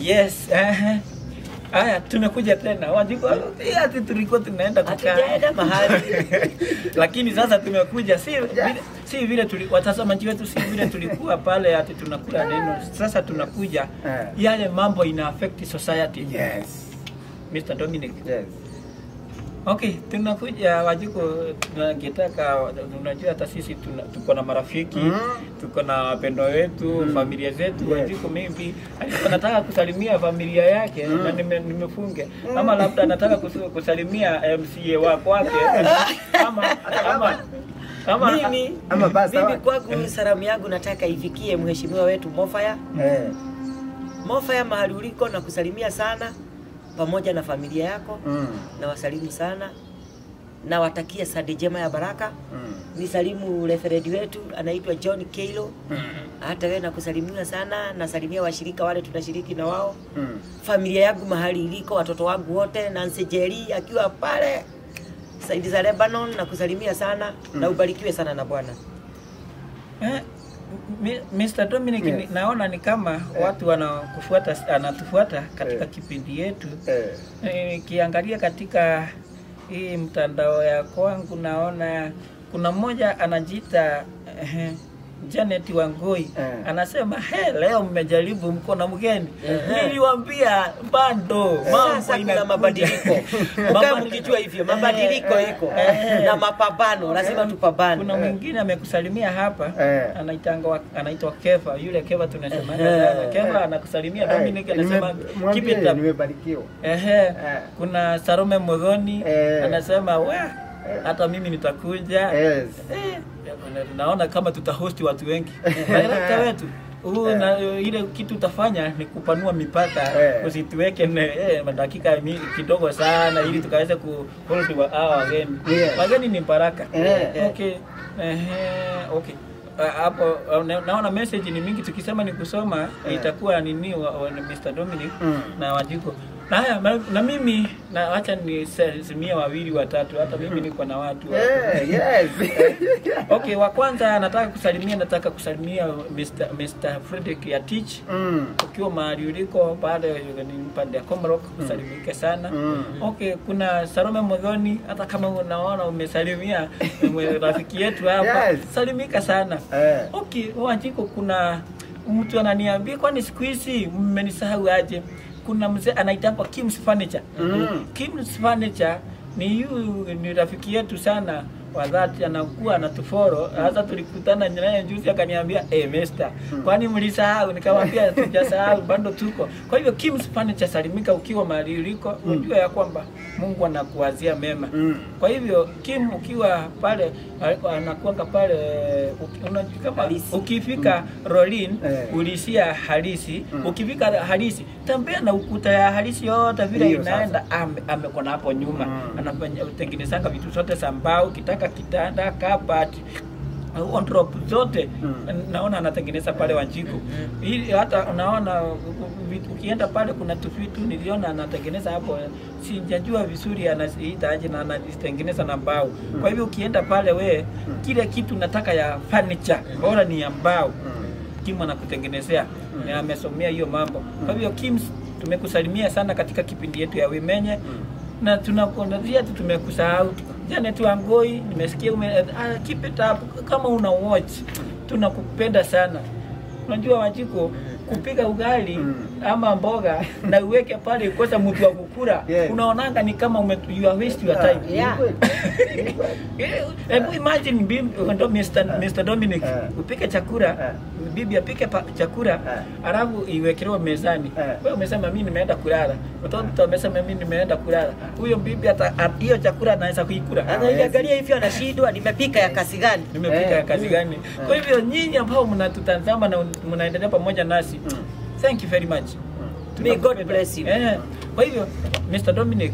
Yes. Haya, tumekuja tena. Wanjiku, ati tulikuwa tunaenda kukaa. Hatujaenda mahali. Lakini sasa tumekuja, si vile watazamaji wetu, si vile tulikuwa pale ati tunakula neno. Sasa tunakuja yale mambo ina affect society. Yes. Mr. Dominic. Yes. Okay, tunakuja Wanjiku, tunangetaka, unajua hata sisi tuko na marafiki, tuko na wapendwa wetu, familia zetu. Yes. Wanjiku maybe alikuwa anataka kusalimia familia yake na nimefunge. Ama labda anataka kusalimia MCA wa kwake. Ama Ama basi, mimi sawa. kwangu salamu yangu nataka ifikie mheshimiwa wetu Mofaya. Mofaya mahali uliko na kusalimia sana pamoja na familia yako. Na wasalimu sana na watakia sadi njema ya baraka. Nisalimu referendi wetu anaitwa John Keilo. Hata wewe nakusalimia sana, nasalimia washirika wale tunashiriki na wao. Familia yangu mahali iliko, watoto wangu wote, Nancy Jerry akiwa pale saidi za Lebanon, nakusalimia sana na ubarikiwe sana na Bwana. Mr. Dominic, Yes. naona ni kama watu wanakufuata, anatufuata katika kipindi yetu. Nikiangalia katika hii mtandao ya kwangu naona kuna mmoja anajiita Janet Wangui. Anasema he, leo mmejaribu, mko na mgeni. Niliwaambia bado mambo Sasa kuna inakuja. mabadiliko. Mkae mkijua hivyo mabadiliko iko na mapambano, lazima tupambane. Kuna mwingine amekusalimia hapa, anaitwa Kefa, yule Kefa tunasema sana. Kefa anakusalimia Dominic, anasema keep it up. Nimebarikiwa. Kuna Salome Mogoni anasema we hata mimi nitakuja. Yes. Naona kama tutahosti watu wengi. Director wetu na ile kitu utafanya ni kupanua mipaka, usituweke dakika kidogo sana ili tukaweze ku hold hawa wageni. Wageni ni baraka. Okay. Okay. Hapo naona message ni mingi, tukisema ni kusoma itakuwa nini Mr. Dominic na Wanjiku. Na haya, na mimi na acha nisimie wawili watatu, hata mimi niko na watu. Yes. Okay, wa kwanza nataka kusalimia Mr. Frederick Yatich. Ukiwa mahali uliko pale ni pande ya Komarok, usalimike sana. Okay, kuna Salome Modhoni, hata kama unaona umesalimia rafiki yetu hapa, Yes. salimika sana. Okay, Wanjiku, kuna mtu ananiambia kwani siku hizi mmenisahau aje? Kuna mzee anaitwa Kim's Furniture. Kim's Furniture ni rafiki yetu sana wa dhati, anakuwa anatuforo. Hata tulikutana naye juzi akaniambia, mister, kwani mlisahau? Nikamwambia hatujasahau, bado tuko. Kwa hivyo Kim's Furniture, salimika ukiwa mahali uliko, unajua ya kwamba Mungu anakuwazia mema. Kwa hivyo Kim ukiwa pale, anakuanga pale, unajua kama Halisi. ukifika Rolin, ulishia Halisi. Ukifika Halisi, tembea na ukuta ya Halisi yote vile Hiyo sasa. inaenda, amekona hapo nyuma. Anafanya utengenezanga vitu zote za mbao, ukitaka kitanda, kabati, wardrobe zote naona anatengeneza pale Wanjiku. Ili hata unaona ukienda pale kuna tufitu niliona anatengeneza hapo, sijajua vizuri anaziita aje na anatengeneza na mbao. Kwa hivyo ukienda pale we kile kitu nataka ya furniture bora ni ya mbao, Kim anakutengenezea. Na amesomea hiyo mambo. Kwa hivyo Kim, tumekusalimia sana katika kipindi yetu ya Wimenye. Na tunakuanzia tu tumekusahau. Janet Wangoi, nimesikia keep it up kama una watch. Tunakupenda sana. Unajua Wanjiku, kupika ugali ama mboga na uweke pale ukosa mtu wa kukula, unaonanga ni kama you are waste your time. Hebu imagine ndo Mr. Dominic, upike chakula, bibi apike chakula, alafu iwekelewe mezani. Wewe umesema mimi nimeenda kulala. Mtoto amesema mimi nimeenda kulala. Huyo bibi hata hiyo chakula anaweza kuikula. Anaiangalia hivyo anashindwa, nimepika ya kazi gani? Nimepika ya kazi gani? Kwa hivyo nyinyi ambao mnatutazama na mnaendelea pamoja nasi, thank you very much. May God bless you. Kwa hivyo Mr. Dominic,